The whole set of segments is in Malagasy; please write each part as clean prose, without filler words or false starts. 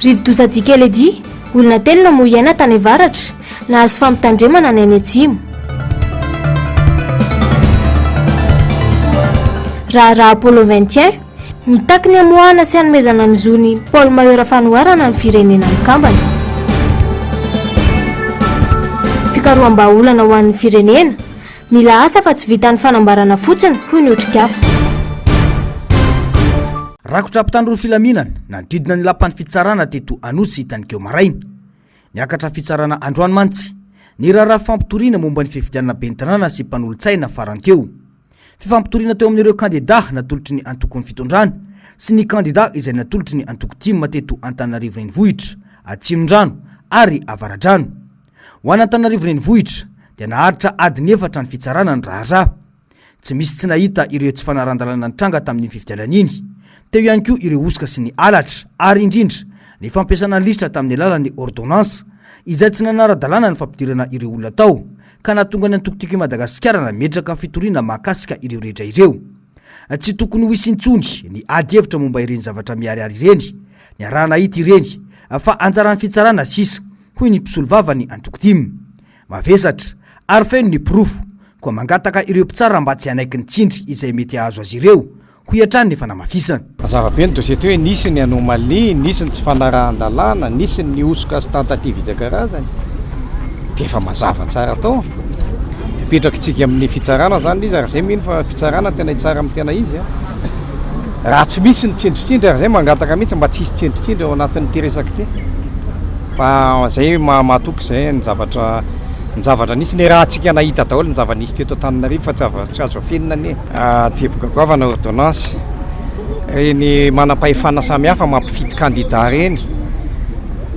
Rivodoza Dikeledi, olona telo namoy aina tany avaratra, nahazo fampitandremana ny any atsimo. Raharaha Apollo 21, mitaky ny hamoahana sy hanomezana ny zon'i Paul Mayeur fanoharana ny Firenena Mikambana. Fikaroham-bahaolana ho an'ny firenena, mila asa fa tsy vitan'ny fanambarana fotsiny, hoy ny Otrikafo. Rakotra mpitandro ny filaminana nanodidina ny lapan'ny fitsarana teto Anosy tanikeo maraina. Niakatra fitsarana androany mantsy ny raharaha fampitoriana momba ny fifidianana ben'ny tanàna sy mpanolotsaina farany teo. Fifampitoriana teo amin'ireo kandidà natolotry ny antokon'ny fitondrana sy ny kandidà izay natolotry ny antoko tim teto Antananarivo Renivohitra, Atsimondrano ary Avaradrano. Ho an'Antananarivo Renivohitra dia naharitra adiny efatra ny fitsarana ny raharaha. Tsy misy tsy nahita ireo tsy fanarahan-dalàna nitranga tamin'iny fifidianana iny. Teo ihany koa ireo hosoka sy ny halatra ary indrindra ny fampiasana lisitra tamin'ny alalan'ny ordonnance izay tsy nanara-dalàna ny fampidirana ireo olona tao ka nahatonga ny antoko Tiako i Madagasikara nametraka fitoriana mahakasika ireo rehetra ireo. Tsy tokony ho hisy intsony ny ady hevitra momba ireny zavatra miharihary ireny, niaraha-nahita ireny fa anjaran'ny fitsarana sisa, hoy ny mpisolovavan'ny antoko tim. Mavesatra ary feno ny porofo, koa mangataka ireo mpitsara mba tsy hanaiky ny tsindry izay mety hahazo azy ireo, hoy hatrany ny fanamafisana. Mazava be ny dossier teo hoe nisy ny anomalie, nisy ny tsy fanarahan-dalàna, nisy ny hosoka sy tentative isan-karazany. Dia efa mazava tsara tao. Dia apetrakitsika amin'ny fitsarana izany ilay izy ary izay mino fa fitsarana tena hitsara amin'ny tena izy. Raha tsy misy ny tsindritsindry ary izay mangataka mihitsy mba tsy hisy tsindritsindry ao anatin'ity resaka ity. Fa zay matoky zay ny zavatra ny zavatra nisy, niarahantsika nahita daholo ny zava-nisy teto Antananarivo fa tsy tsy azo afenina anie. Teboka goavana ordonnance, ireny manam-pahefana samihafa mampifidy kandida ireny,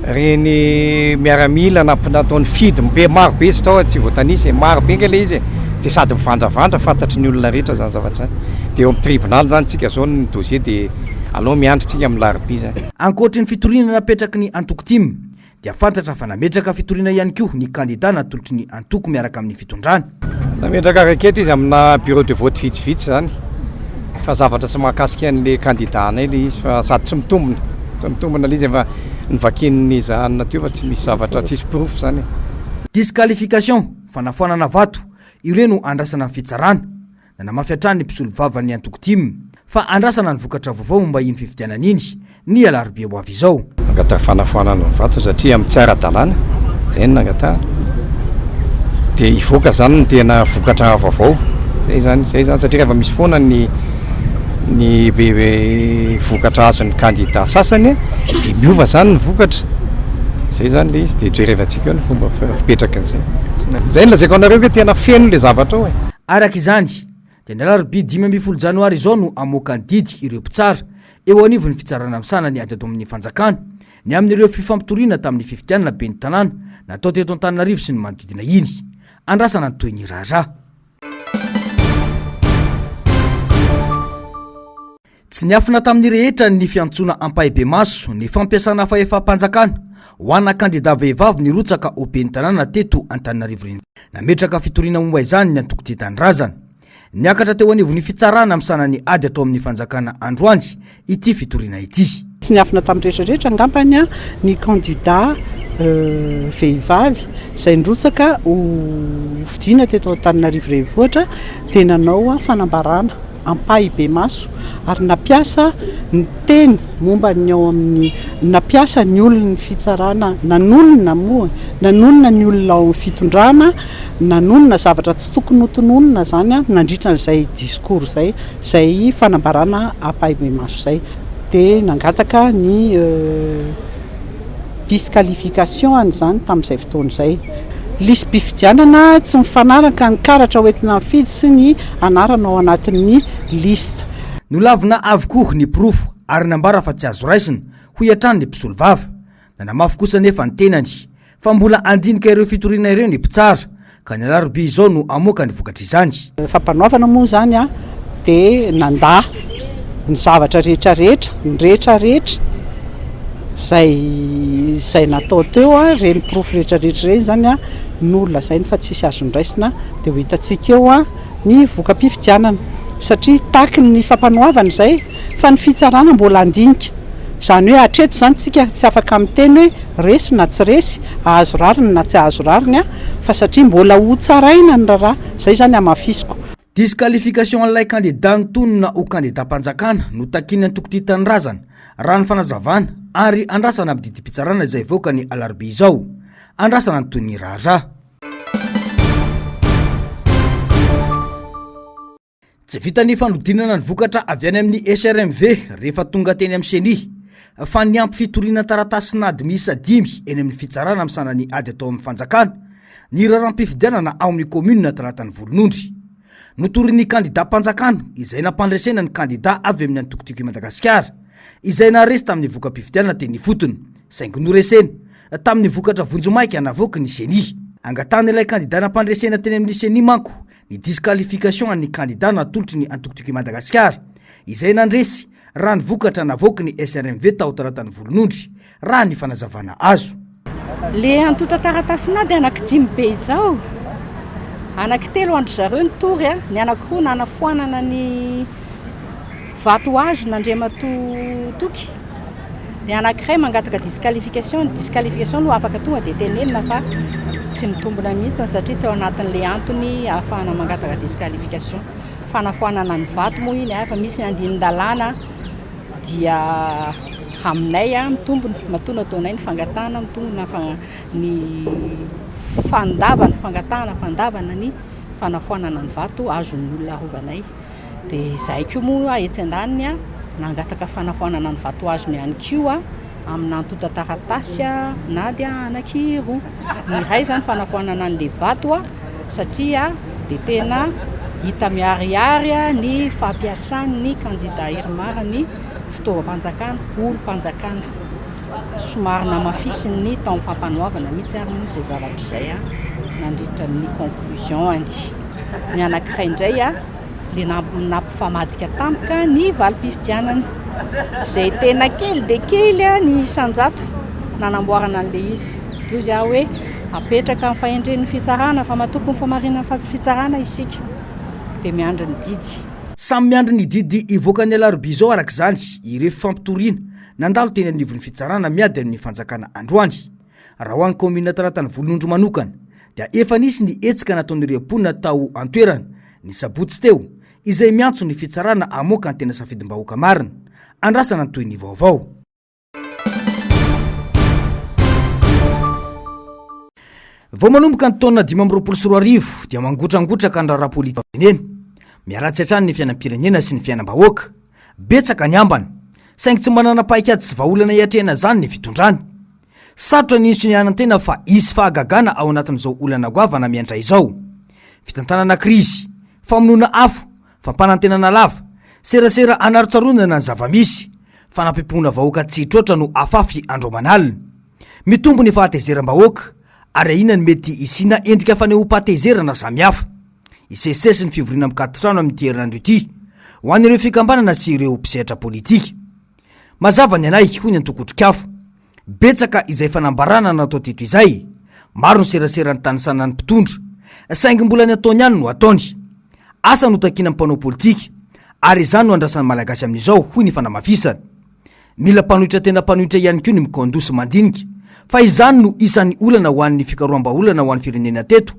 ireny miaramila natao nifidy be maro be izy tao tsy voatanisa e, maro be ange ilay izy e, dia sady mivandravandra fantatry ny olona rehetra izany zavatra izany. Dia eo amin'ny tribonaly izany tsika izao ny dossier dia aleo miandry tsika amin'ny larobia izany. Ankoatry ny fitoriana napetraky ny antoko tim dia fantatra fa nametraka fitoriana ihany koa ny kandida natolotry ny antoko miaraka amin'ny fitondrana. Nametraka requête izy amina bureau de vote vitsivitsy izany fa zavatra tsy mahakasika an'ilay kandida anay ilay izy fa sady tsy mitombina, tsy mitombina ilay izy efa novakian'ny zahanina teo fa tsy misy zavatra, tsisy porofo izany e. Disqualification, fanafoanana vato, ireo no andrasana ny fitsarana. Nanamafy hatrany ny mpisolovavan'ny antoko tim fa andrasana ny vokatra vaovao momba iny fifidianana iny ny alarobia ho avy izao. Nangataka fanafoanana ny vato satria amin'ny tsy ara-dalàna, izay no nangatahana. Dia hivoaka izany ny tena vokatra vaovao, izay izany, izay izany satria rehefa misy foana ny ny vokatra azon'ny kandida sasany dia miova izany ny vokatra, izay izany ilay izy, dia jerevantsika eo ny fomba fipetrakan'izay. Izay no lazaiko anareo hoe tena feno ilay zavatra ao e. Araka izany, dia ny alarobia 15 janoary izao no hamoaka ny didy ireo mpitsara eo anivon'ny fitsarana misahana ny ady ato amin'ny fanjakana ny amin'ireo fifampitoriana tamin'ny fifidianana ben'ny tanàna natao teto Antananarivo sy ny manodidina iny. Andrasana ny tohin'ny raharaha. Tsy niafina tamin'ny rehetra ny fiantsoana ampahibemaso ny fampiasana fahefam-panjakana ho ana kandida vehivavy nirotsaka ho ben'ny tanàna teto Antananarivo Renivohitra. Nametraka fitoriana momba izany ny antoko Tia Tanindrazana. Niakatra teo anivon'ny fitsarana misahana ny ady atao amin'ny fanjakana androany ity fitoriana ity. Tsy niafina tamin'ny rehetra rehetra angambany ny kandida vehivavy izay nirotsaka ho fidiana teto Antananarivo Renivohitra dia nanao fanambarana ampahibemaso ary nampiasa ny teny momba ny ao amin'ny nampiasa ny olon'ny fitsarana nanonona moa nanonona ny olona ao amin'ny fitondrana nanonona zavatra tsy tokony hotononina izany nandritra an'izay discours izay izay fanambarana ampahibemaso izay dia nangataka ny disqualification an'izany tamin'izay fotoana izay. Lisi-pifidianana tsy mifanaraka ny karatra hoentina mifidy sy ny anarana ao anatin'ny liste. Nolavina avokoa ny porofo ary nambara fa tsy azo raisina, hoy hatrany ny mpisolovava. Nanamafy kosa anefa ny tenany fa mbola handinika ireo fitoriana ireo ny mpitsara ka ny alarobia izao no hamoaka ny vokatr'izany. Fampanoavana moa izany dia nandà ny zavatra rehetra rehetra, ny rehetra rehetra izay izay natao teo, ireny porofo rehetra rehetra ireny izany no lazainy fa tsisy azo noraisina dia ho hitantsika eo ny voka-pifidianana satria takin'ny fampanoavana izay fa ny fitsarana mbola handinika. Izany hoe hatreto izany tsika tsy afaka miteny hoe resy na tsy resy, hahazo rariny na tsy hahazo rariny fa satria mbola hotsaraina ny raharaha. Izay izany hamafisiko. Disqualification an'ilay kandida nitonona ho kandidam-panjakana no takian'ny antoko Tia Tanindrazana, raha ny fanazavana, ary andrasana amin'ny didim-pitsarana izay hivoaka ny alarobia izao. Andrasana ny tohin'ny raharaha. Tsy vitan'ny fanodinana ny vokatra avy any amin'ny SRMV rehefa tonga teny amin'ny Ceni, fa niampy fitoriana taratasin'ady miisa dimy eny amin'ny fitsarana misahana ny ady atao amin'ny fanjakana ny raharaham-pifidianana ao amin'ny kaominina Talatan'i Volonondry. Notorin'ny kandidam-panjakana izay nampandresena ny kandida avy amin'ny antoko Tiako i Madagasikara, izay naharesy tamin'ny voka-pifidianana teny ifotony, saingy noresena tamin'ny vokatra vonjimaika navoaky ny Ceni. Angatahan'ilay kandida nampandresena teny amin'ny Ceni manko ny disqualification an'ny kandida natolotry ny antoko Tiako i Madagasikara, izay nandresy raha ny vokatra navoaky ny SRMV tao Talatan'i Volonondry, raha ny fanazavana azo. Le antontan-taratasin'ady anaky dimy be izao, anaky telo an-dry zareo nitory a, ny anakiroa nanafoanana ny vato azon'Andriamatoa Toky, ny anakiray mangataka disqualification, ny disqualification aloha afaka tonga dia tenenina fa tsy mitombina mihitsy satria tsy ao anatin'ilay antony ahafahana mangataka disqualification. Fanafoanana ny vato moa iny fa misy ny andinin-dalàna dia aminay mitombina, matoa nataonay ny fangatahana mitombina ny fandavana, fangatahana fandavana ny fanafoanana ny vato azon'ny olona arovanay. Dia izahay koa moa etsy andaniny nangataka fanafoanana ny vato azony ihany koa amina antontan-taratasy na dia anankiroa. Ny iray izany fanafoanana an'ilay vato satria dia tena hita miharihary ny fampiasan'ny kandida Irmar ny fitaovam-panjakana, olom-panjakana. Somary namafisin'ny tao amin'ny fampanoavana mihitsy ary moa izay zavatra izay nandritra ny conclusion-ny. Ny anankiray indray ilay nampifamadika tampoka ny valim-pifidianana, izay tena kely dia kely ny isan-jato nanamboarana an'ilay izy. Hoy izy aho hoe apetraka amin'ny fahendren'ny fitsarana fa matoky ny fahamarinan'ny fitsarana isika dia miandry ny didy. Samy miandry ny didy hivoaka ny alarobia izao araka izany ireo fifampitoriana nandalo teny anivon'ny fitsarana miady amin'ny fanjakana androany. Raha ho an'ny kaominina Talatan'i Volonondry manokana dia efa nisy ny hetsika nataon'ireo mponina tao an-toerana ny sabotsy teo izay miantso ny fitsarana hamoaka ny tena safidim-bahoaka marina. Andrasana ny tohin'ny vaovao. Vao manomboka ny taona 2025 dia mangotrangotraka ny raharaha politika-pirenena. Miharatsy hatrany ny fiainam-pirenena sy ny fiainam-bahoaka. Betsaka ny ambana. Saingy tsy manana paikady sy vahaolana hiatrehana izany ny fitondrana. Sarotra ny hisonianan-tena fa hisy fahagagana ao anatin'izao olana goavana miantra izao. Fitantanana krizy, famonoana afo, fampanantenana lava, serasera hanarontsaronana ny zava-misy, fanampipoana vahoaka tsy hitroatra no afafy andro aman'alina. Mitombo ny fahatezeram-bahoaka ary ahiana ny mety hisiana endrika fanehoam-pahatezerana samihafa. Hisesisesy ny fivoriana mikaton-trano amin'ity herinandro ity ho an'ireo fikambanana sy ireo mpisehatra politika. Mazava ny anay, hoy ny antoko Otrikafo. Betsaka izay fanambarana natao teto izay. Maro ny serasera nitanisana ny mpitondra. Saingy mbola ny ataony ihany no ataony. Asa no takiana amin'ny mpanao politika. Ary izany no andrasan'ny Malagasy amin'izao, hoy ny fanamafisana. Mila mpanohitra tena mpanohitra ihany koa ny mikaondoha sy mandinika. Fa izany no isan'ny olana ho an'ny fikaroham-bahaolana ho an'ny firenena teto,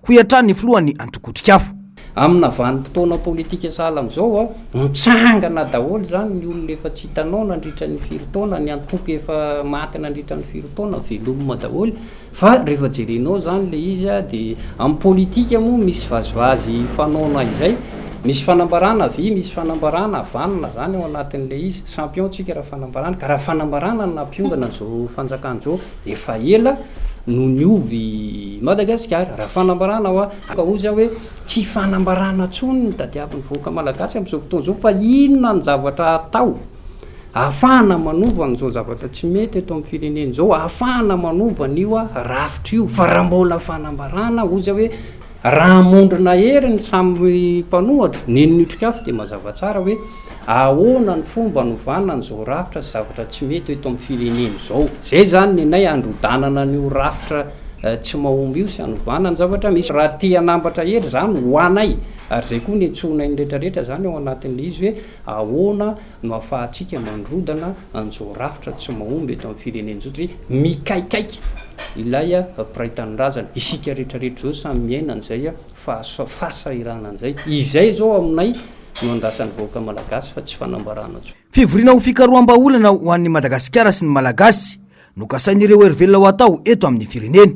hoy hatrany ny filohan'ny antoko Otrikafo. Amina vanim-potoana politika sahala amin'izao, mitsangana daholo izany ny olona efa tsy hitanao nandritra ny firy taona, ny antoko efa maty nandritra ny firy taona, velomina daholo. Fa rehefa jerenao izany ilay izy dia amin'ny politika moa misy vazivazy fanaona izay, misy fanambarana havia, misy fanambarana havanana izany ao anatin'ilay izy. Champion tsika raha fanambarana, ka raha fanambarana no nampiongana an'izao fanjakana izao, Efa ela no niova i Madagasikara. Raha fanambarana hoa, ka hozy aho hoe tsy fanambarana intsony no tadiavin'ny vahoaka malagasy amin'izao fotoana izao fa inona ny zavatra atao ahafahana manova an'izao zavatra tsy mety eto amin'ny firenena izao, ahafahana manova an'io rafitra io. Fa raha mbola fanambarana, hozy aho hoe raha hamondrona hery ny samy mpanohatra, n'inon'io otrikafo dia mazava tsara hoe Ahoana ny fomba anovana an'izao rafitra sy zavatra tsy mety eto amin'ny firenena izao? Izay izany ny anay handrodanana an'io rafitra tsy mahomby io sy hanovana ny zavatra misy. Raha te hanambatra hery izany ho anay. Ary izay koa ny antsoinay ny rehetrarehetra izany ao anatin'ilay izy hoe ahoana no ahafahantsika mandrodana an'izao rafitra tsy mahomby eto amin'ny firenena izao satria mikaikaika ilay mpiray tanindrazana. Isika rehetrarehetra izao samy miaina an'izay fahasahiranana izay. Izay izao aminay no andrasan'ny vahoaka malagasy fa tsy fanambarana intsony. Fivoriana ho fikaroham-bahaolana ho an'i Madagasikara sy ny Malagasy no kasain'ireo herivelona ho atao eto amin'ny firenena.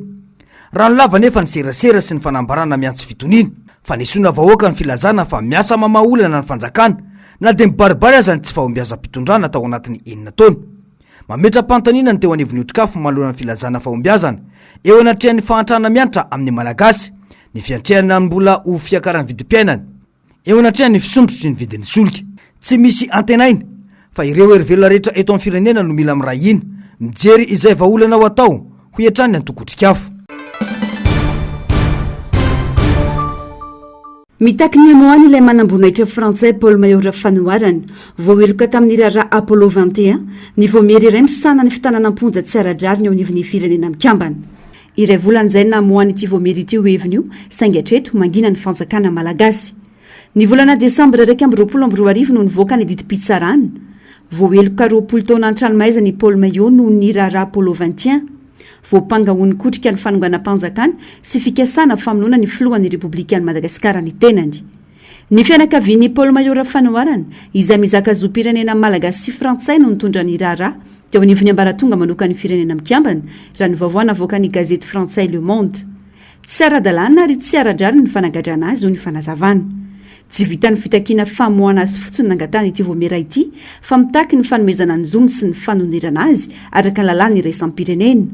Rano lava anefa ny serasera sy ny fanambarana miantso fitoniana. Fanesoana vahoaka ny filazana fa miasa mamaha olana ny fanjakana na dia mibaribary aza ny tsy fahombiazam-pitondrana tao anatin'ny enina taona. Mametra-panontaniana ny teo anivon'ny Otrikafo manoloana ny filazana fahombiazana eo anatrehan'ny fahantrana miantra amin'ny Malagasy, ny fiantrehana ny mbola ho fiakaran'ny vidim-piainana. Eo anatrehan'ny fisondrotry ny vidin'ny solika, tsy misy antenaina fa ireo herivelona rehetra eto amin'ny firenena no mila miray hina, mijery izay vahaolana ho atao, hoy hatrany ny antoko Otrikafo. Mitaky ny hamoahana ilay manamboninahitra frantsay Paul Mayor Fanoharana, voaheloka tamin'ny raharaha Apollo 21, ny vaomiera iray misahana ny fitanana am-ponja tsy ara-drariny eo anivon'ny Firenena Mikambana. Iray volana izay namoahan'ity vaomiera ity io heviny io, saingy hatreto, mangina ny fanjakana malagasy. Ny volana desambra 2021 no nivoaka ny didim-pitsarana. Voaheloka 20 taona an-tranomaizina i Paul Maillot noho ny raharaha Apollo 21. Voampanga ho nikotrika ny fanonganam-panjakana sy fikasana famonoana ny filohan'ny Repoblikan'i Madagasikara ny tenany. Ny fianakavian'i Paul Maillot Rafanoharana, izay mizaka zom-pirenena malagasy sy frantsay no nitondra ny raharaha teo anivon'ny ambaratonga manokan'ny Firenena Mikambana, raha ny vaovao navoakan'ny gazety frantsay Le Monde. Tsy ara-dalàna ary tsy ara-drariny ny fanagadrana azy, hoy ny fanazavana. Tsy vitan'ny fitakiana famoahana azy fotsiny nangatahana ity vaomiera ity fa mitaky ny fanomezana ny zony sy ny fanonerana azy araka ny lalàna iraisam-pirenena.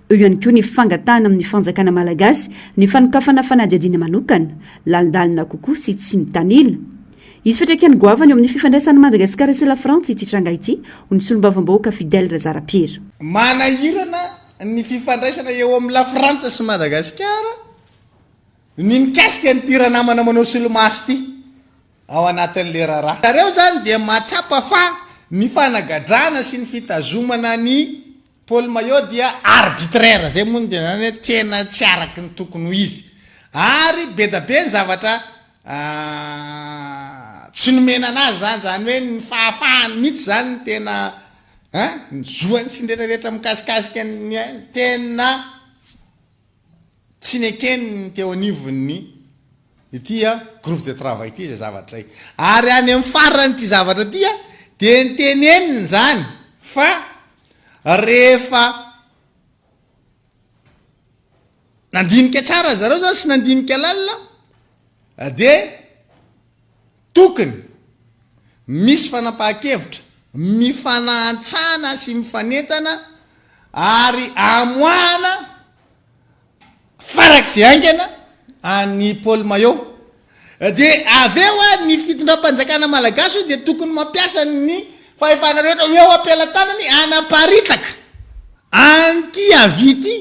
Eo ihany koa ny fangatahana amin'ny fanjakana malagasy ny fanokafana fanadihadiana manokana, lalindalina kokoa sy tsy mitanila. Hisy fiantraikany goavana eo amin'ny fifandraisan'i Madagasikara sy Lafrantsa ity tranga ity, hoy ny solombavambahoaka Fidèle Razarapiera. Manahirana ny fifandraisana eo amin'i Lafrantsa sy Madagasikara ny mikasika an'ity ranamana manao solomaso ity ao anatin'ilay raharaha. Zareo izany dia mahatsapa fa ny fanagadrana sy ny fitazomana an'i Paul Maillot dia arbitraire, zay moa no tena zany hoe tena tsy araky ny tokony ho izy. Ary be da be ny zavatra tsy nomena anazy zany, zany hoe ny fahafahany mihitsy zany no tena hein, ny zoany sy ny retraretra mikasikasika ny hein, tena Tsy nekeny ny teo anivon'ny ity groupe de travail ity izay zavatra izay. Ary any amin'ny faran'ity zavatra ity dia niteneniny izany fa rehefa nandinika tsara zareo izany sy nandinika lalina dia tokony misy fanapahan-kevitra mifanahantsana sy mifanentana ary amoahana farak'izay haingana an'i Paul Maillot. Dia avy eo ny fitondram-panjakana malagasy dia tokony mampiasa ny fahefana rehetra eo am-pelatanany hanaparitaka an'ity avis ity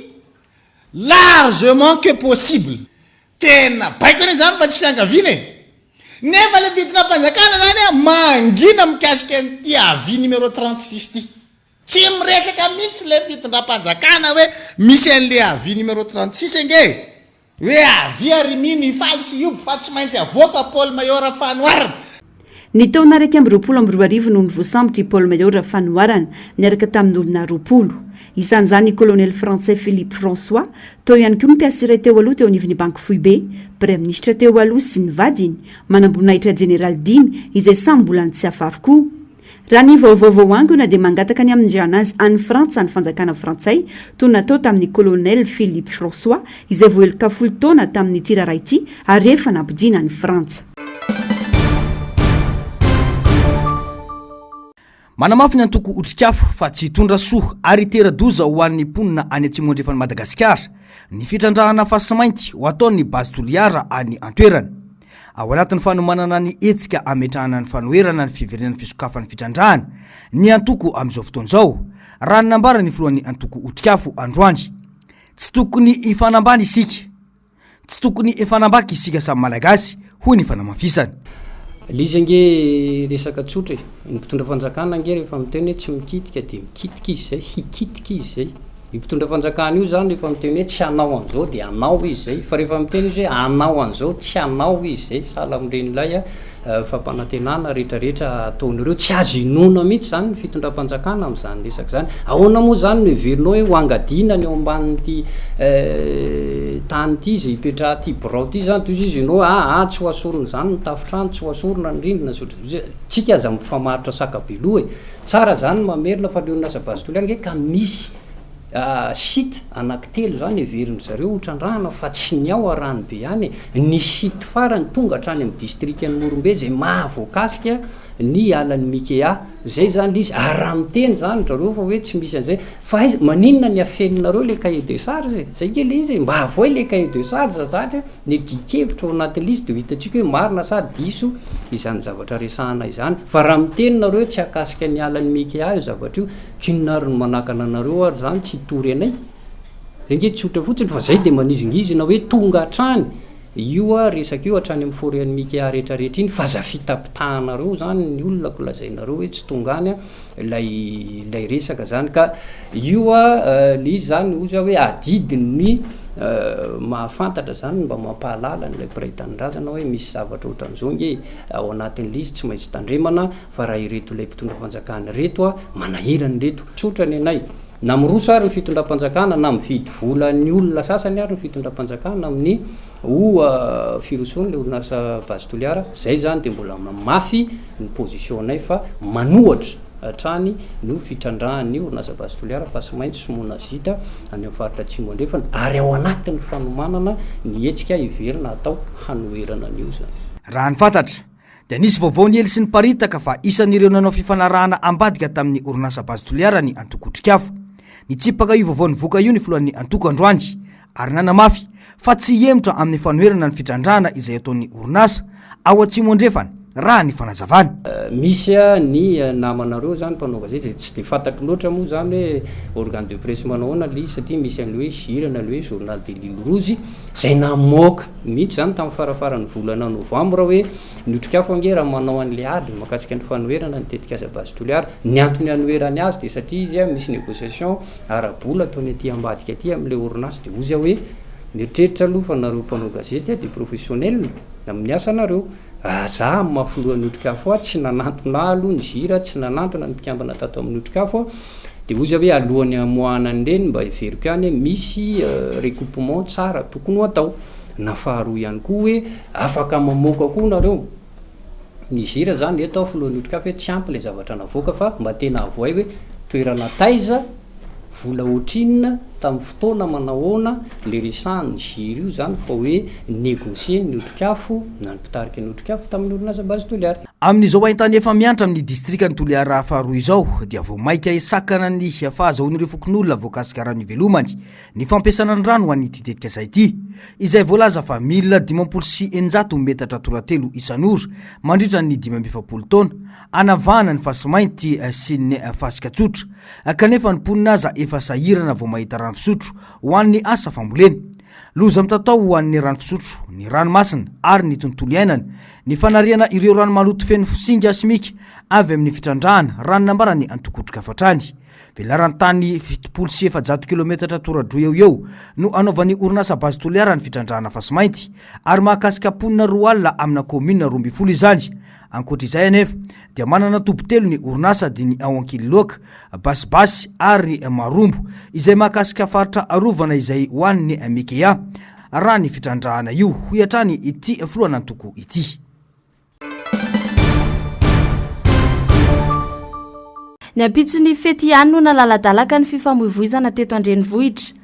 largement que possible. Tena baiko anie zany fa tsy fiangaviana e! Nefa le fitondram-panjakana zany a mangina mikasika an'ity avis numéro 36 ity. Tsy miresaka mihitsy le fitondram-panjakana hoe misy an'le avis numéro 36 ange e! Hoe avia ry mino hifaly sy hioby fa tsy maintsy avoaka Paul Mayor Fanoharana. Ny taona 2021 no nivoasambotra i Paul Mayor Fanoharana niaraka tamin'olona 20. Isan'izany i Kolonely frantsay Philippe François, tao ihany koa ny mpiasa iray teo aloha teo anivon'ny Banky Foibe, Praiminisitra teo aloha sy ny vadiny, manamboninahitra jeneraly dimy izay samy mbola any Tsiafahy avokoa. Raha ny vaovao voaangona dia mangataka ny hamindrana azy any Frantsa ny fanjakana frantsay toy ny natao tamin'ny Colonel Philippe François izay voaheloka folo taona tamin'ity raharaha ity ary efa nampodiana any Frantsa. Manamafy ny antoko Otrikafo fa tsy hitondra soa ary hitera-doza ho an'ny mponina any atsimo andrefan'i Madagasikara ny fitrandrahana fasimainty ho ataon'ny Base Toliara any an-toerana. Ao anatin'ny fanomanana ny hetsika hametrahana ny fanoherana ny fiverenan'ny fisokafan'ny fitrandrahana ny antoko amin'izao fotoana izao, raha ny nambaran'ny filohan'ny antoko Otrikafo androany. Tsy tokony hifanambany isika. Tsy tokony hifanambaka isika samy Malagasy, hoy ny fanamafisany. Ilay izy ange resaka tsotra e. Ny mpitondra fanjakana ange rehefa miteny hoe tsy mikitika dia mikitika izy izay, hikitika izy izay. Io mpitondra fanjakana io zany rehefa miteny hoe tsy hanao an'izao dia hanao izy zay, fa rehefa miteny izy hoe hanao an'izao tsy hanao izy zay, sahala amin'ireny ilay fampanantenana rehetrarehetra ataon'ireo, tsy azo inoana mihitsy zany ny fitondram-panjakana amin'izany resaka izany. Ahoana moa zany no heverinao hoe ho angadiana ny eo ambanin'ity tany ity izay ipetrahan'ity birao ity zany, toy izy ianao aa tsy ho asorina izany ny tafontrano, tsy ho asorina ny rindrina sy ohatran'izay, tsika aza mifamatotra saka be loha e. Tsara zany ny mamerina fa le orinasa Base Toliara nge ka misy site anaky telo zany heverin-dry zareo ho trandrahana fa tsy ny ao Aranobe ihany e! Ny site farany tonga hatrany amin'ny distrikan'i Morombe zay mahavoakasika ny alan'i Mikea. Zay zany le izy ary raha miteny zany ry zareo fa hoe tsy misy an'izay fa aiza maninona ny afeninareo le cahier de charge e! Zay nge le izy e! Mba avoay le cahier de charge zany a! Ny dian-kevitra ao anatin'ilay izy dia ho hitantsika hoe marina sa diso izany zavatra resahana izany. Fa raha miteny nareo hoe tsy hahakasika ny alan'i Mikea io zavatra io, k'inona ary no manakana anareo ary izany tsy hitory anay? Zay nge tsotra fotsiny fa zay dia manizingizina hoe tonga hatrany io resaka io hatrany amin'ny forêt an'i Mikea rehetrarehetra iny fa aza fitapitahanareo izany ny olona ko lazainareo hoe tsy tonga any ilay ilay resaka zany ka io a le izy zany hoy za hoe adidin'ny mahafantatra zany mba mampahalala an'ilay mpiray tanindrazana hoe misy zavatra ohatran'izao nge ao anatin'ilay izy tsy maintsy tandremana fa raha ireto ilay mpitondra fanjakana ireto a manahirana ireto. Tsotra ny anay, na miroso ary ny fitondram-panjakana na mividy volan'ny olona sasany ary ny fitondram-panjakana amin'ny ho firosoan'ilay orinasa Base Toliara, zay zany dia mbola mafy ny position-nay fa manohatra hatrany ny fitrandrahan'ny orinasa Base Toliara fasimainty sy monazita any amin'ny faritra Atsimo Andrefana ary ao anatin'ny fanomanana ny hetsika heverina hatao hanoherana an'io izany. Raha ny fantatra dia nisy vaovao niely sy niparitaka fa isan'ireo nanao fifanarahana ambadika tamin'ny orinasa Base Toliara ny antoko Otrikafo. Nitsipaka io vaovao nivoaka io ny filohan'ny antoko androany ary nanamafy fa tsy hihemotra amin'ny fanoherana ny fitrandrahana izay ataon'ny orinasa ao Atsimo Andrefana, raha ny fanazavana. Misy ny namanareo zany mpanao gazety izay tsy dia fantatro loatra moa zany hoe organe de presse manao ahoana ilay izy satria misy an'ilay hoe Jira na ilay hoe Journal de l'Ile Rouge izay namoaka mihitsy zany tamin'ny farafaran'ny volana novambra hoe ny Otrikafo ange raha manao an'ilay ady mahakasika ny fanoherana ny tetikasa Base Toliara, ny antony hanoherany azy dia satria izy misy négociation ara-bola ataony aty ambadika aty amin'ilay orinasa dia hozy aho hoe mieritreritra aloha fa nareo mpanao gazety dia professionnel amin'ny asanareo, za amin'ny maha filohan'ny Otrikafo ahy tsy nanantona ahy aloha ny Gira, tsy nanantona ny mpikambana tato amin'ny Otrikafo aho, dia hozy aho hoe alohan'ny hamoahana an'ireny mba heveriko ihany hoe misy recoupement tsara tokony ho atao, na faharoa ihany koa hoe afaka mamoaka koa nareo. Niger zany eto aho filohan'ny otrikafo hoe tsy ampy ilay zavatra navoaka fa mba tena avoay hoe toerana taiza, vola ohatrinona, tamin'ny fotoana manahoana le resahan'ny Niger io zany fa hoe negocier ny otrikafo na ny mpitarika ny otrikafo tamin'ny orinasa Base Toliara. Amin'izao haintany efa miantra amin'ny distrikan'i Toliara faharoa izao dia vao mainka hisakana ny fahazahoan'ireo fokonolona voakasika rano ivelomany Ny fampiasana ny rano ho an'ity tetikasa ity, izay voalaza fa mila 650 metatra toratelo isan'ora mandritra ny 45 taona, hanavahana ny fasimainty sy ny fasika tsotra, kanefa ny mponina aza efa sahirana vao mahita rano fisotro ho an'ny asa fambolena. Loza mitatao ho an'ny rano fisotro, ny ranomasina ary ny tontolo iainana ny fanariana ireo rano maloto feno singa simika avy amin'ny fitrandrahana, raha ny nambaran'ny antoko Otrikafo hatrany. Velaran-tany 470 kilometatra tora-droa eo ho eo no anaovan'ny orinasa Base Toliara ny fitrandrahana fasimainty ary mahakasika mponina 20 amina kaominina 12 izany. Ankoatra izay anefa dia manana toby telo ny orinasa dia ny ao Ankililoaka, Basibasy ary Marombo izay mahakasika faritra arovana izay ho an'ny Mikea raha ny fitrandrahana io, hoy hatrany ity filohan'antoko ity. Ny ampitson'ny fety ihany no nalaladalaka ny fifamoivoizana teto an-drenivohitra.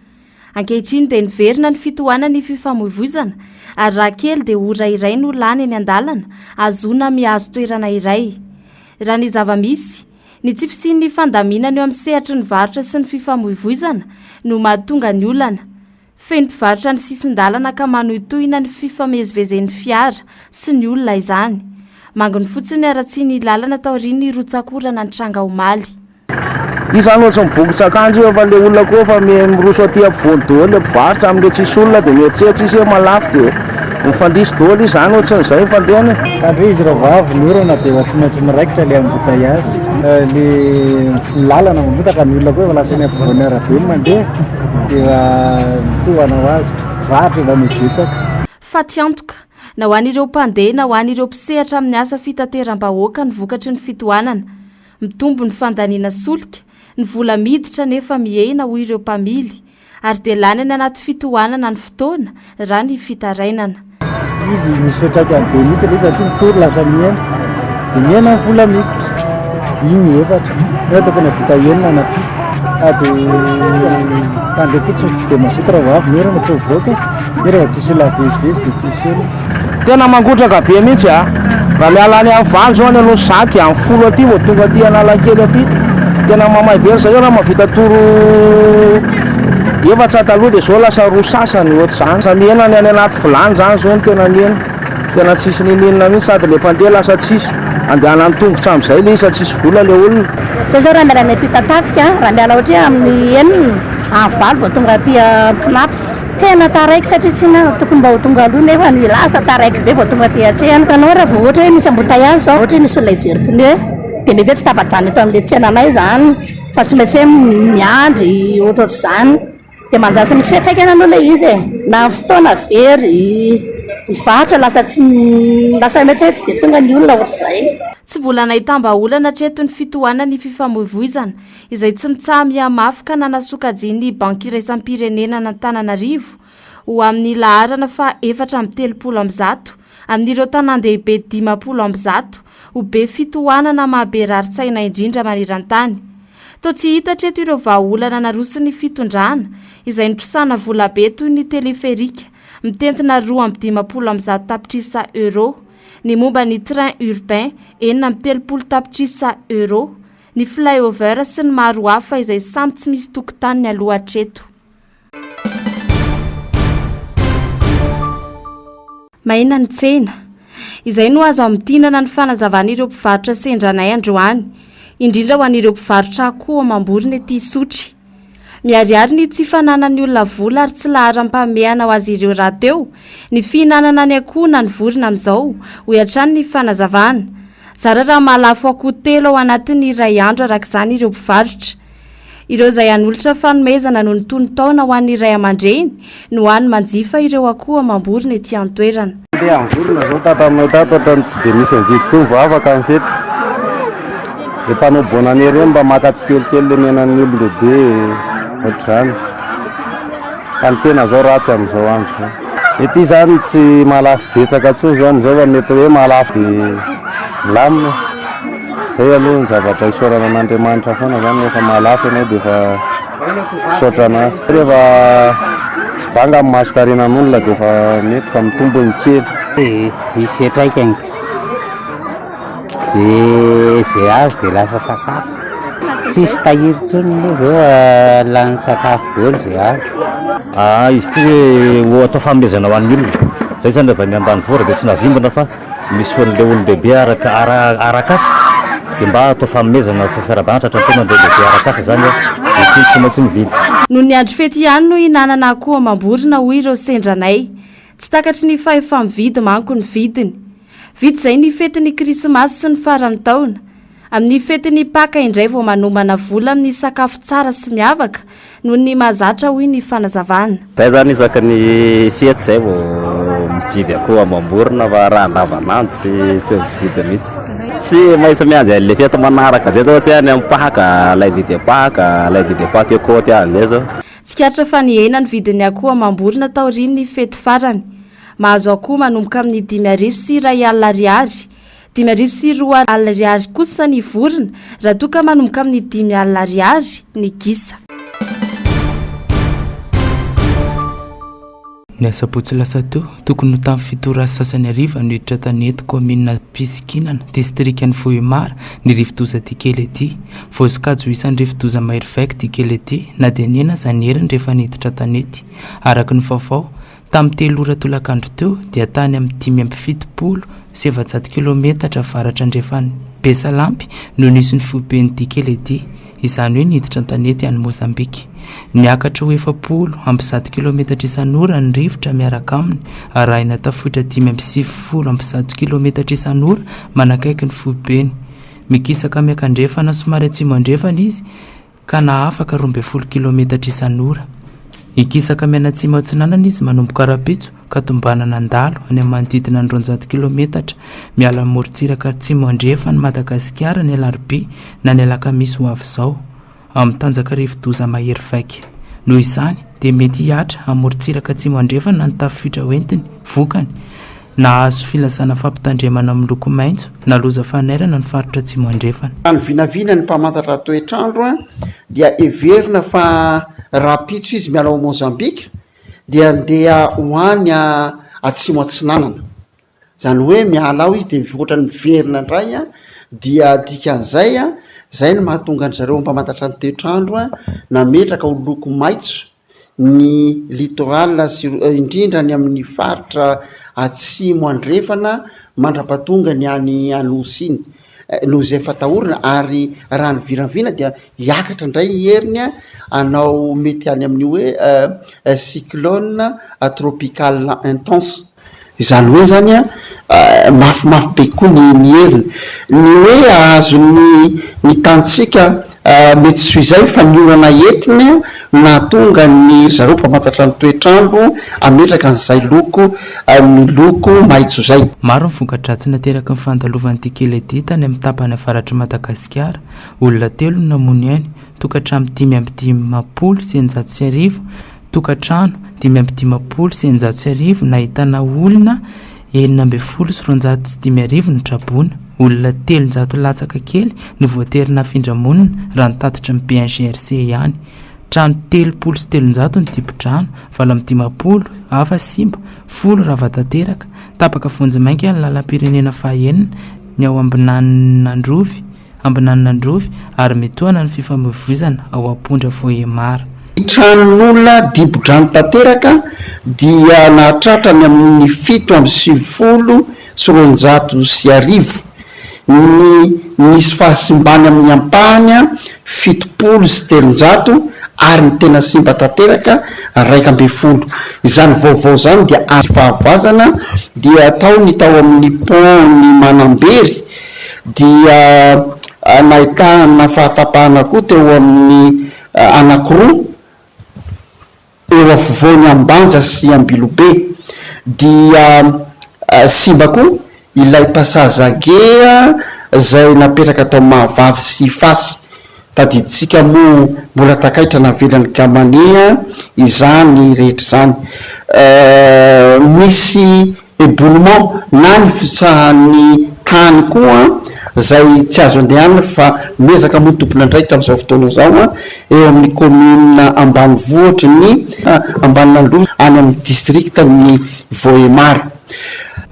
Ankehitriny dia niverina ny fitohanan'ny fifamoivoizana ary raha kely dia ora iray no lany eny an-dalana ahazoana mihazo toerana iray. Raha ny zava-misy, ny tsy fisian'ny fandaminana eo amin'ny sehatry ny varotra sy ny fifamoivoizana no mahatonga ny olana. Feno mpivarotra ny sisin-dalana ka manohitohina ny fifamezivezen'ny fiara sy ny olona izany. Manginy fotsiny ny haratsian'ny lalana taorian'ny rotsak'orana nitranga omaly. Io zany ohatry ny bokotr'akanjo io fa le olona koa efa miroso aty ampovoany daholo le mpivarotra amle tsisy olona de mieritreritra izy hoe malafo de. Mifandiso daholo izy zany ohatran'izay ny fandehany e. Ka ndry izy raha vao avy ny orana dia efa tsy maintsy miraikitra ilay embouteillage. Le lalana mamotaka ny olona koa efa lasa eny ampovoan'ny arabe no mandeha dia efa mitohana ho azy. Mpivarotra efa mibetsaka. Fatiantoka, na ho an'ireo mpandeha na ho an'ireo mpisehatra amin'ny asa fitateram-bahoaka ny vokatry ny fitohanana. Mitombo ny fandaniana solika, ny vola miditra nefa mihena hoy ireo mpamily, ary dia lany any anaty fitohanana ny fotoana raha ny fitarainana. Izy misy fiantraikany be mihitsy aloha satria ny tour lasa mihena dia mihena ny vola miditra, dimy, efatra, nefa tokony hahavita enina na fito sady mpandeha koa tsy dia mazoto raha vao avy ny orana tsy mivoaka e, raha vao tsisy olona mivezivezy dia tsisy olona. Tena mangotraka be mihitsy a! Raha miala any amin'ny valo zao any Anosizato dia amin'ny folo aty vao tonga aty Analakely aty. Tena mamay be ry zareo raha mahavita tour efatra taloha dia zao lasa roa sasany ohatr'izany. Lasa mihena ny any anaty vilany zany zao no tena mihena. Tena tsisy niniana mihitsy sady le mpandeha lasa tsisy andehanany tongotra amin'izay le izy sady tsisy vola le olona. Zay zao raha miala any Ampitatafika, raha miala ohatra hoe amin'ny enina, amin'ny valo vao tonga aty Cnaps. Tena taraiky satria tsy inona tokony mba ho tonga aloha nefa ny lasa taraiky be vao tonga aty an-tsena. Hitanao raha vao ohatra hoe misy embouteillage zao, ohatra hoe misy olona hijery pneu dia mety hoe tsy tafajanona eto amin'ilay tsenanay izany fa tsy maintsy hoe miandry ohatrohatr'izany. Dia manjary tsy misy fiantraikany aloha ilay izy e. Na ny fotoana very, ny varotra lasa tsy lasa mety hoe tsy dia tonga ny olona ohatr'izay. Tsy mbola nahitam-bahaolana hatreto ny fitohanan'ny fifamoivoizana izay tsy mitsaha-mihamafy ka nanasokajian'ny Banky iraisam-pirenena an'Antananarivo ho amin'ny laharana faha 134 amin'ireo tanàn-dehibe 150 ho be fitohanana maha be rarin-tsaina indrindra maneran-tany. Toa tsy hita hatreto ireo vahaolana naroson'ny fitondrana izay nitrosana volabe toy ny teleferika mitentina 152 tapitrisa euros, ny momba ny train urbain 36 tapitrisa euros, ny fly-over sy ny maro hafa izay samy tsy misy tokotaniny aloha hatreto. Maina ny tsena. Izay no azo amintinana ny fanazavan'ireo mpivarotra sendra anay androany, indrindra ho an'ireo mpivarotra akoho amam-borona ety Isotry. Miharihary ny tsy fananan'ny olona vola ary tsy laharam-pahamehana ho azy ireo rahateo ny fihinanana ny akoho na ny vorona amin'izao, hoy hatrany ny fanazavana. Zara raha mahalafo akoho telo ao anatin'ny iray andro araka izany ireo mpivarotra. Ireo izay hanolotra fanomezana noho ny tonon-taona ho an'ny ray aman-dreny no hany manjifa ireo akoho amam-borona ety an-toerana. Andeha hamborona zao tato aminay tato ohatran'ny tsy dia misy mividy intsony vao afaka ny fety. Le mpanao bonne année ireny mba maka tsikelikely le miainan'ny olon-dehibe ohatr'izany. Fa ny tsena zao ratsy amin'izao andro izao. Ety zany tsy mahalafo betsaka intsony zao amin'izao fa mety hoe mahalafo dia milamina. Zay aloha ny zavatra isaorana an'Andriamanitra foana zany rehefa mahalafo ianao dia efa misaotra anazy. Rehefa tsy banga ny mason-karenan'olona dia efa mety fa mitombo ny kely. Misy fiantraikany. Ze ze azo dia lasa sakafo. Tsisy tahiry intsony moa avy eo lany sakafo daholo ze azo. Ah, izy ity hoe ho atao fanomezana ho an'ny olona. Zay zany avy any ambanivohitra dia tsy nahavimbina fa misy ho an'ilay olon-dehibe araka ara arak'asa dia mba atao fanomezana fa fiarahabana tratra ny taona an'ireo lehibe arak'asa zany an, ity tsy maintsy mividy. Noho ny andro fety ihany no hihinanana akoho amam-borona hoy ireo sendra anay. Tsy takatry ny fahefa-mividy manko ny vidiny. Vita izay ny fetin'ny Krismasy sy ny faran'ny taona. Amin'ny fetin'ny Paka indray vao manomana vola amin'ny sakafo tsara sy miavaka noho ny mahazatra hoy ny fanazavana. Zay zany isaky ny fety zay vao mividy akoho amam-borona fa raha andavanandro tsy tsy mividy mihitsy. Tsy maintsy miandry an'le fety manaraka zay zao tsy any amin'ny Paka, lundi de Paka, lundi de Pentecôte any zay zao. Tsikaritra fa nihena ny vidin'ny akoho amam-borona taorian'ny fety farany. Mahazo akoho manomboka amin'ny 1051 ariary, 2005 ariary kosa ny vorona raha toa ka manomboka amin'ny 50 ariary ny gisa. Ny asabotsy lasa teo, tokony ho tamin'ny fito ora sy sasany hariva no hiditra tanety kaominina Pisikinana, distrikan'i Vohemar, ny rivodoza Dikeledi. Voasokajy ho isan'ny rivodoza mahery vaika Dikeledi, na dia nihena aza ny heriny rehefa niditra tanety. Araka ny vaovao, Tamin'ny telo ora tolakandro teo dia tany amin'ny 475 kilaometatra avaratra andrefan'i. Besalampy no nisy ny foiben'ny Dikeledi, izany hoe niditra an-tanety any Mozambika. Niakatra ho 140 kilometatra isan'ora ny rivotra miaraka aminy, arahina tafiotra 195 kilometatra isan'ora manakaiky ny foibeny. Mikisaka miakandrefana somary atsimo andrefana izy ka nahafaka 12 kilometatra isan'ora. Hikisaka mianatsimo atsinanana izy manomboka rahampitso ka tombanana handalo any amin'ny manodidina ny 200 kilometatra miala ny morontsiraka atsimo andrefan'i Madagasikara ny alarobia na ny alakamisy ho avy izao, amin'ny tanjaka rivodoza mahery vaika. Noho izany dia mety hihatra amin'ny morontsiraka atsimo andrefana ny tafiotra hoentiny. Vokany, Nahazo filazana fampitandremana miloko maitso na loza fanairana ny faritra Atsimo Andrefana. Raha ny vinavinan'ny mpamantatra toetr'andro dia heverina fa rahampitso izy miala ao Mozambika dia handeha ho any atsimo atsinanana. Izany hoe miala ao izy dia ohatran'ny miverina indray dia dikan'izay, izay no mahatonga an-dry zareo mpamantatra ny toetr'andro nametraka ho loko maitso ny littoral sy indrindra any amin'ny faritra atsimo andrefana mandra-pahatonga ny any Anosy iny noho izay fatahorana ary raha ny viravina dia hiakatra indray ny heriny hanao mety any amin'ny hoe cyclone tropical intense. Izany hoe izany an, mafimafy be koa ny ny heriny. Ny hoe hahazo ny ny tanintsika mety tsy ho izay fa ny orana entiny no nahatonga ny ry zareo mpamantatra ny toetr'andro hametraka an'izay loko miloko maitso izay. Maro ny voka-dratsy nateraky ny fandalovan'ity kely ity tany amin'ny tapany avaratr'i Madagasikara. Olona telo no namoy ny ainy, tokantrano 1655 Tokantrano 1655 nahitana olona 216 no traboina. Olona 300 latsaka kely no voatery nafindra monina raha ny tatitry ny BNGRC ihany. Trano 330 no dibo-drano, 58 hafa simba, folo rava tanteraka. Tapaka vonjimaika ny lalam-pirenena fahenina, ny ao Ambinaninandrovy, Ambinaninandrovy ary mitohana ny fifamoivoizana ao Ampondra Vohemar. Ny tranon'olona dibo-drano tanteraka dia nahatratra ny amin'ny 1297, ny nisy fahasimbany amin'ny ampahany 370 ary ny tena simba tanteraka 11. Izany vaovao izany dia azo fahavoazana dia tao ny tao amin'ny pont-n'i Manambery, dia nahitana fahatapahana koa teo amin'ny anankiroa eo afovoan'i Ambanja sy Ambilobe. Dia simba koa ilay passage à guet izay napetraka tao Mahavavy sy Ifasy. Tadidintsika moa mbola takaitra navelan'i Gamane izany rehetra izany. Misy Éboulement na ny fitsahan'ny tany koa izay tsy azo andehanana fa miezaka moa ny tompon'andraikitra amin'izao fotoana izao eo amin'ny commune ambanivohitry ny Ambaninandroy any amin'ny district-n'i Vohemar.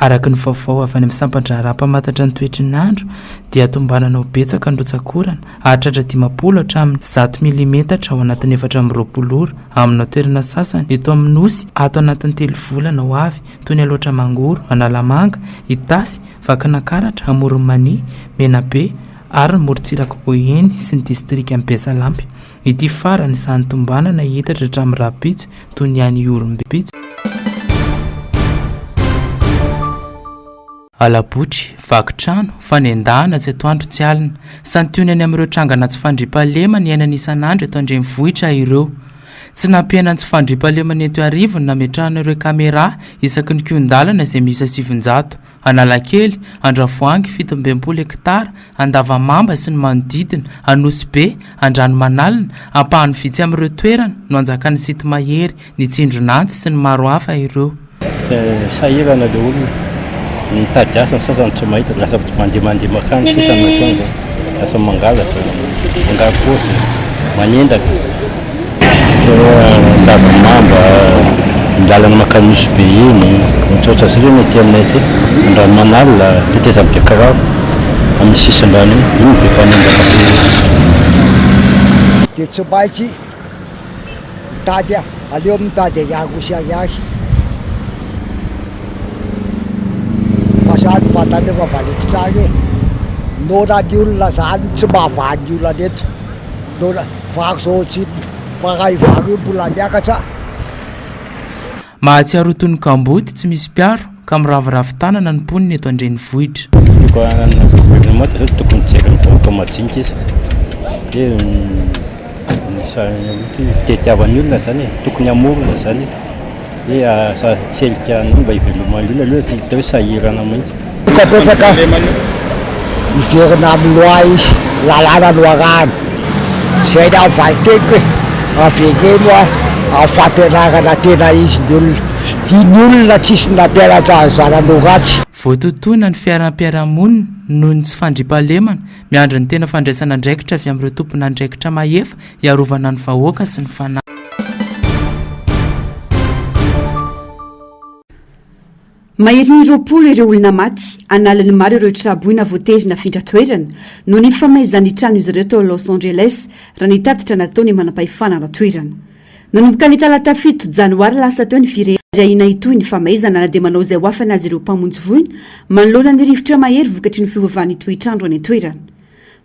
Araka ny vaovao avy any amin'ny sampan-draharaha mpamantatra ny toetry ny andro dia tombanana ho betsaka ny rotsak'orana, hahatratra 50 hatramin'ny 100 milimetatra ao anatin'ny 24 ora amina toerana sasany eto amin'ny Nosy ato anatin'ny telo volana ho avy toy ny Alaotra Mangoro, Analamanga, Itasy, Vakinankaratra, Amoron'i Mania, Menabe ary ny morontsirak'i Boeny sy ny distrikan'i Besalampy. Ity farany izany tombanana hiitatra hatramin'ny rahampitso toy ny any Ihorombe. Halabotry, vaky trano, fanendahana tsy atoandro tsy alina. Santionany amin'ireo trangana tsy fandriampahalemana iainana isan'andro eto an-drenivohitra ireo. Tsy nampihena ny tsy fandriampahalemana eto Iarivo ny nametrahana ireo camera isaky ny kihon-dalana izay miisa 900. Analakely, Andravoahangy 67 hektara, Andavamamba sy ny manodidina, Anosibe, Andranomanalina, ampahany vitsy amin'ireo toerana no anjakan'ny sinto-mahery, ny tsindron'antsy sy ny maro hafa ireo. Sahirana le olona mitady asa, ny sasany tsy mahita, lasa mandeha mankany sisa ny ataony zany, lasa mangalatra, mangaro-paosy, manendaka. Ohatra hoe Andavamamba, ny lalana mankany Nosy Be iny, ohatrohatran'izay zany aty aminay aty, Andranomanalina, tetezan'i Bekiraro, amin'ny sisin-drano iny, iny no be mpanendaka be. Dia tsy maintsy Mitady aho, aleo mitady ahiahy sy ahiahy fa za ny vatana efa valiko tsara e. Noana ny olona zany tsy mahavaha ny olana eto. Noana, vary zao tsy, fa raha io vary io mbola miakatra. Mahatsiaro ho toy ny kamboty tsy misy mpiaro ka miraviravy tanana ny mponina eto an-drenivohitra. Tokony ny gouvernement zao tokony mijery ny vahoaka majinika izy hoe ny fitetiavan'ny olona zany e, tokony hamorona zany izy. Hoe asa tselika anao mba hiveloman'ny olona aloha tsy hita hoe sahirana mihitsy. Betsabetsaka miverina amin'ny loi izy, lalàna no arahana. Zay ny aho valin-teniko e, avereno amin'ny fampianarana tena izy ny olona. Ny olona tsisy nampianatra ny zanany ho ratsy. Voatotoina ny fiaram-piarahamonina noho ny tsy fandriampahalemana, miandry ny tena fandraisana andraikitra avy amin'ireo tompon'andraikitra mahefa hiarovana ny vahoaka sy ny fanahy. Maherin'ny 20 ireo olona maty, an'aliny maro ireo tra-boina voatery nafindra toerana noho ny famaizan'ny tranon'izy ireo tao Los Angeles, raha ny tatitra nataon'ny manampahefana ara-toerana. Nanomboka ny talata fito janoary lasa teo ny firehana ary ahiana hitohy ny famaizana na dia manao izay ho afany aza ireo mpamonjy voina manoloana ny rivotra mahery vokatry ny fiovan'ny toetr'andro any an-toerana.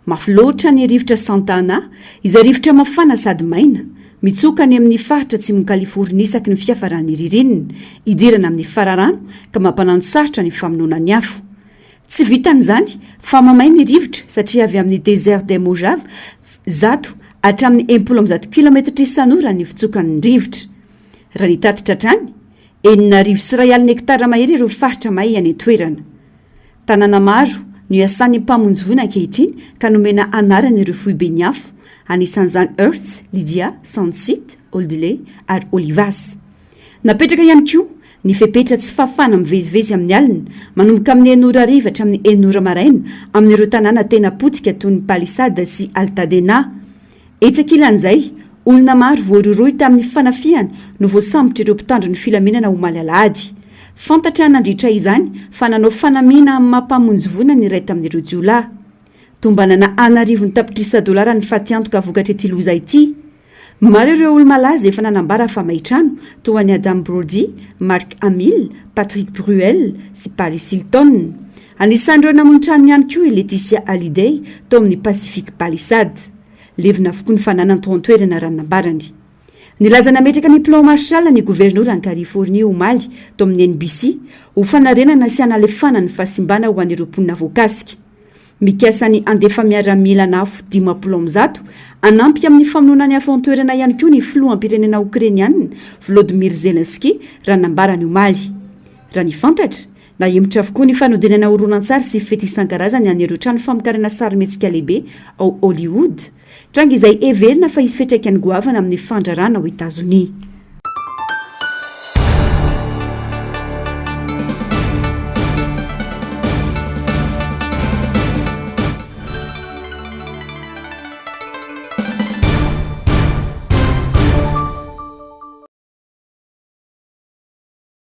Mafy loatra ny rivotra Santa Ana, izay rivotra mafana sady maina, mitsoka any amin'ny faritra atsimon'i Kalifornia isaky ny fiafaran'ny ririnina, idirana amin'ny fararano ka mampanano sarotra ny famonoana ny afo. Tsy vitan'izany fa mamay ny rivotra satria avy amin'ny Désert des Mojaves, 100 hatramin'ny 160 kilaometatra isan'ora ny fitsokan'ny rivotra. Raha ny tatitra hatrany, 1061 hektara mahery ireo faritra may any an-toerana. Tanàna maro no iasan'ny mpamonjy voina ankehitriny ka nomena anarana ireo foiben'ny afo, anisan'izany Earth, Lydia, Sand City, Oldley ary Olivas. Napetraka ihany koa ny fepetra tsy fahafahana mivezivezy amin'ny alina, manomboka amin'ny enina ora hariva hatramin'ny enina ora maraina amin'ireo tanàna tena potika toy ny Palisades sy Altadena. Etsy ankilan'izay, olona maro voarohirohy tamin'ny fanafihana no voasambotr'ireo mpitandro ny filaminana omaly alahady. Fantatra nandritra izany fa nanao fanamiana amin'ny maha mpamonjy voina ny iray tamin'ireo jiolahy. Tombanana an'arivony tapitrisa dolara ny fatiantoka vokatr'ity loza ity. Maro ireo olo-malaza efa nanambara fa may trano, toa an'i Adam Brody, Mark Hamill, Patrick Bruel sy Paris Hilton. Anisan'ireo namono trano ihany koa i Leticia Hallyday tao amin'ny Pacific Palisades. Levona avokoa ny fananany tao an-toerana raha ny nambarany. Nilaza nametraka ny Plan Marshall ny governoran'i Californie omaly tao amin'ny NBC ho fanarenana sy hanalefahana ny fahasimbana ho an'ireo mponina voakasika. Mikasa ny handefa miaramila an'afo 150 hanampy amin'ny famonoana ny afo an-toerana ihany koa ny filoham-pirenena Okrainiana Volodymyr Zelensky raha ny nambarany omaly. Raha ny fantatra, Nahemotra avokoa ny fanodinana horonantsary sy fety isan-karazany an'ireo trano famokarana sarimihetsika lehibe ao Hollywood, tranga izay heverina fa hisy fiantraikany goavana amin'ny fandrarana ao Etazonia.